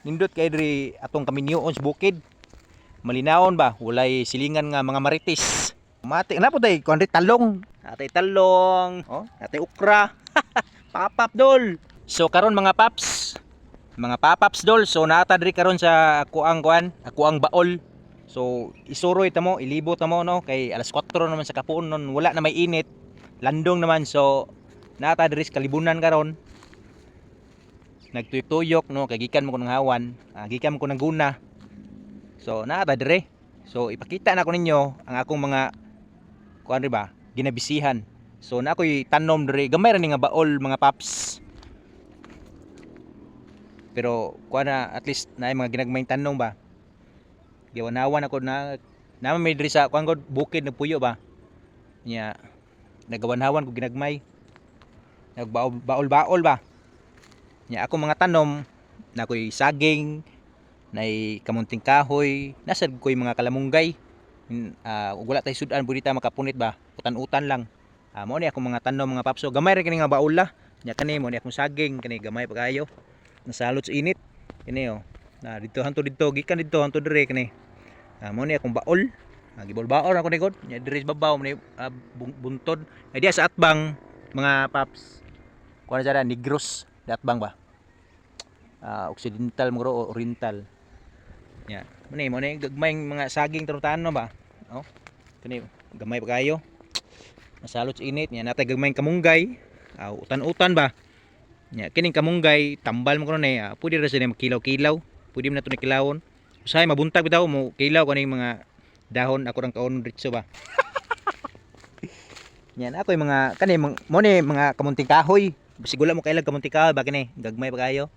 Nindot kay diri atong kaminyoon sa bukid. Malinawon ba, walay silingan nga mga marites. Mati na po tay kuan talong. Atay talong, oh, atay okra. Papap, dol. So karon mga paps, mga papaps, dol. So naata diri karon sa akuang kuan, akuang baol. So isuroy ta mo, ilibot ta mo, no, kay alas 4 naman sa kapuon nun, wala na may init. Landong naman, so naata diri sa kalibunan karon. Nagtuyok-tuyok, no, kay gikan mo ko ng hawan, gikan mo ko ng guna. So naata dire. So ipakita na ko ninyo ang akong mga kuan ri ba, ginabisihan. So na ako'y tanom dire, gamay ra ni nga baol, mga paps. Pero kuan na, at least naay mga ginagmayng tanom ba. Giwanawan ako na naman may diri sa kuan ko bukid nagpuyo ba. Nya nagawanhawan ko ginagmay. Nagbaol baol ba. Nya ako mga tanom na ako'y saging, nay kamunting kahoy, nasa ko'y mga kalamunggay. Ug wala tay sudan, pwede ta makapunit ba, utan-utan lang. Mao ni akong mga tanom, mga paps. So gamay ra kini nga baol la. Nya kani mo ni akong saging, kani gamay pa kayo. Nasalot sa init. Kini oh. Na dito hanto didto, gikan didto hanto dire kani. Mao ni akong baol. Gibol-baol ako ni god. Nya diri sa babaw mo ni buntod. Ay diya sa atbang, mga paps. Kuan na Negros, di atbang ba? Occidental mo o Oriental. Nya, mo ni gagmayng mga saging tarutan ba? Oh. Kani gamay pa kayo. Masalot sa init nya natay gagmayng kamunggay. Utan-utan ba? Nya kining kamunggay tambal mo kuno ni, pwede ra sila makilaw-kilaw. Pwede mo na to ni kilawon. Usahay mabuntag bitaw mo kilaw kaning mga dahon, ako rang kaon diretso ba. Yan ako yung mga kani mo ni mga kamunting kahoy. Basig wala mo kailag kamunting kahoy ba, kini gagmay pa kayo.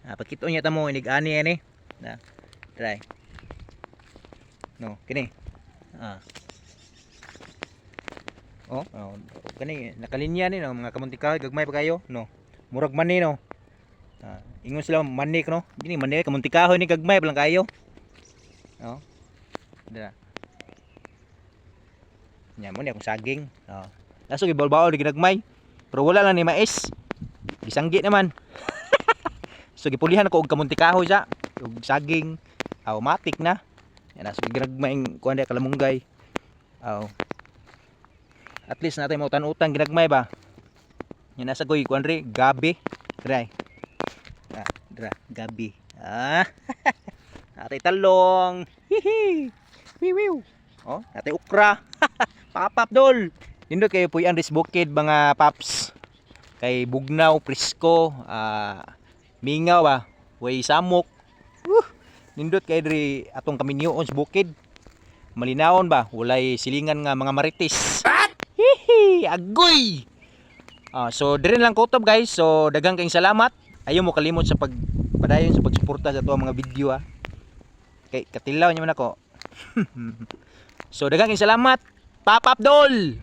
Pagkito niya ta mo inig ani ani. Na. Try. No, kini. Oh, kani nakalinya ni, no, mga kamunting kahoy gagmay pa kayo, no. Murag mani, no. Ingon sila mani no. Dini mani, kamunting kahoy ni, gagmay pa lang kayo. Oh. Dira. Nya mo ni akong saging. Oh. Laso gibaol-baol di ginagmay. Pero wala lang ni mais. Gisanggi naman. So gipulihan ako og kamunti kahoy sa og saging. Automatic na. Yan aso ginagmay kuan di kalamunggay. Aw. At least natay mo utan-utan ginagmay ba. Yan nasa koy kuan ri gabi. Try. Dra gabi. Natay talong. Hihi. Wiwiw. Oh, natay okra. Papap, dol. Nindot kayo puy-an ris bukid, mga paps. Kay bugnaw, presko, mingaw ba, way samok. Nindot kay diri atong kaminyoon sa bukid. Malinawon ba, walay silingan nga mga marites. Hihi, agoy. So dire lang kutob, guys. So daghang kayong salamat. Ayaw mo kalimot sa pagpadayon sa pagsuporta sa ato mga video ah. Kay katilaw niyo man ako. So daghang kayong salamat. Pop up, dol.